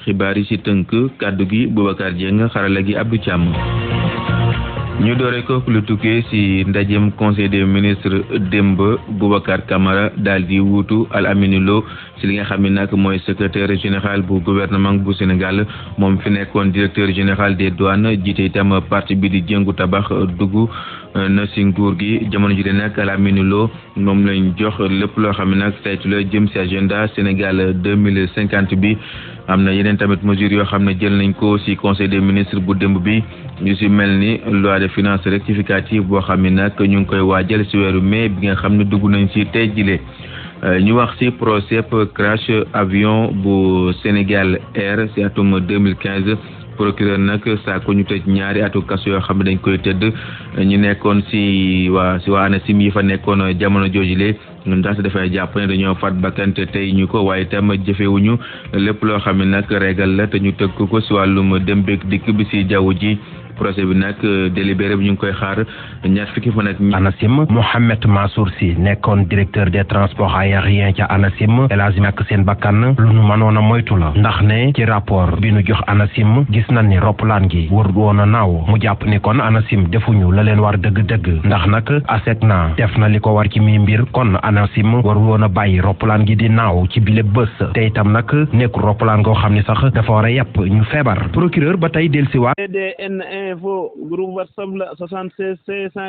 xibaar yi ci tënk kàddu gi Boubacar Dieng xarala gi Abdou Thiam. ñu doore ko lu tukkee ci ndajem conseil des ministres démb Boubacar Camara daal di wuutu Al Amine Lo ci li nga xam ne nag mooy secrétaire général bu gouvernement bu Sénégal moom fi nekkoon directeur général des douanes jiite itam parti bi di jëngu tabax dugg na ci nguur gi jamono ji de nag Al Amine Lo moom lañ jox lépp loo xam ne nag saytu la jëm ci agenda Sénégal 2050 bi. am na yeneen tamit mesures yoo xam ne jël nañ ko ci conseil des ministres bu démb bi ñu ci mel ni loi de finances rectificative boo xam ne nag ñu ngi koy waajal ci weeru mai bi nga xam ne dugg nañ ci tey jile. ñu wax ci procès crash avion bu Sénégal Air ci atum 2015 procureur nag saa ko ñu tëj ñaari atu kaso yoo xam ne dañ koy tëdd ñu nekkoon ci waa ANACIM yi fa nekkoon jamono joojule ndaxte dafay jàpp ne dañoo faat bakkante tey ñu ko waaye itam jëfewuñu lépp loo xam ne nag régal la te ñu tëgg ko ci wàllum dem beeg dikk bi ci jaww ji. procès bi nag délibéré bi ñu ngi koy xaar ñaar fukki fan ak ANACIM Mohamed Mansour Sy nekkoon directeur des transports aériens ca ANACIM El Hadji ñàkk seen bakkan lu nu mënoon a moytu la ndax ne ci rapport bi nu jox ANACIM gis nañ ni roppalaan gi war woon a naaw mu jàpp ni kon ANACIM defuñu la leen war dëgg-dëgg ndax nag ASECNA def na li ko war ci mi mbir kon ANACIM war woon a bàyyi roppalaan gi di naaw ci bile bés te itam nag nekkul roppalaan goo xam ni sax dafa war a yàpp ñu feebar procureur ba tey dellusiwaat info groupe WhatsApp la 76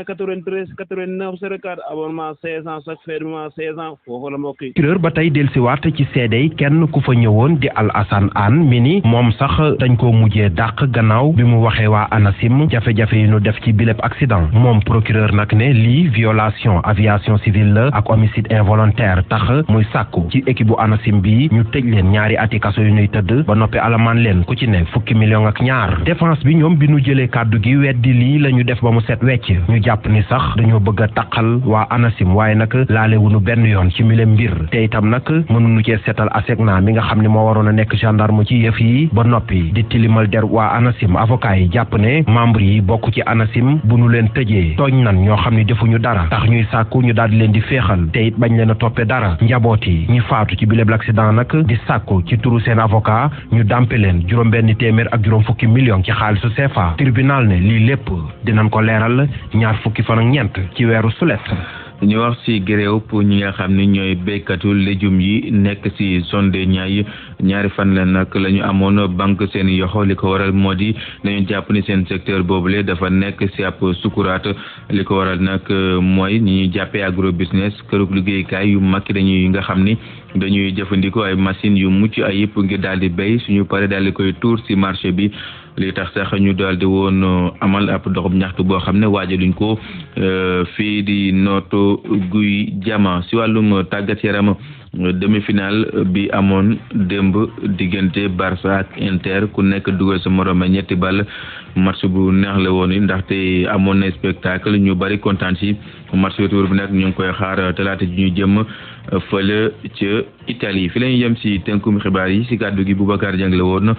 693 89 04 abonnement 16 chaque fermement 16 foofu la mbokk yi. procureur ba tey dellusiwaat ci seede kenn ku fa ñëwoon di Alassane Anne mi ni moom sax dañ koo mujjee dàq gannaaw bi mu waxee waa ANACIM jafe-jafe yi nu def ci bileb accident moom procureur nag ne lii violation aviation civile la ak homicide involontaire tax muy sàkku ci équipe bu ANACIM bi ñu tëj leen ñaari ati kaso yu ñuy tëdd ba noppi alamaan leen ku ci ne fukki million ak ñaar défense bi ñoom bi nu jëlee kàddu gi weddi lii la ñu def ba mu set wecc ñu jàpp ni sax dañoo bëgg a taqal waa ANACIM waaye nag laalewuñu benn yoon ci mile mbir te itam nag mënuñu cee seetal ASECNA mi nga xam ne moo waroon a nekk gendarme ci yëf yi ba noppi di tilimal der waa ANACIM avocat yi jàpp ne membre yi bokk ci ANACIM bu nu leen tëjee tooñ nan ñoo xam ne defuñu dara tax ñuy sàkku ñu daal di leen di féexal te it bañ leen a toppee dara njaboot yi ñi faatu ci bile l'accident nag di sàkku ci turu seen avocat ñu dàmpe leen juróom-benn téeméer ak juróom fukki million ci xaalisu CFA tribunal ne lii lépp dinañ ko leeral ñaar fukki fan ak ñeent ci weeru sulet. ñu wax ci gréew pour ñi nga xam ne ñooy béykatu légumes yi nekk ci zone des Niayes ñaari fan la nag la ñu amoon banque seen yoxo li ko waral moo di dañu jàpp ni seen secteur boobule dafa nekk ci ab sukuraat li ko waral nag mooy ñi ñuy jàppee agro business kërug liggéeykaay yu mag dañuy nga xam ni dañuy jëfandikoo ay machines yu mucc ayib ngir daal di béy suñu pare daal di koy tuur ci marché bi. li tax sax ñu daal di woon amal ab doxub ñaxtu boo xam ne waajaluñ ko fii di nooto guy jama ci wàllum tàggat yaram demi-finale bi amoon démb diggante Barça ak Inter ku nekk dugal sa morom ñetti ball match bu neex la woon ndaxte amoon na spectacle ñu bari kontaan ci match retour bi nag ñu ngi koy xaar talaata ji ñu jëm fële ca Italie fi lañu yem ci tënkum xibaar yi ci kàddu gi Boubacar Dieng la woon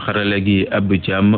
xarala gi Abdou Thiam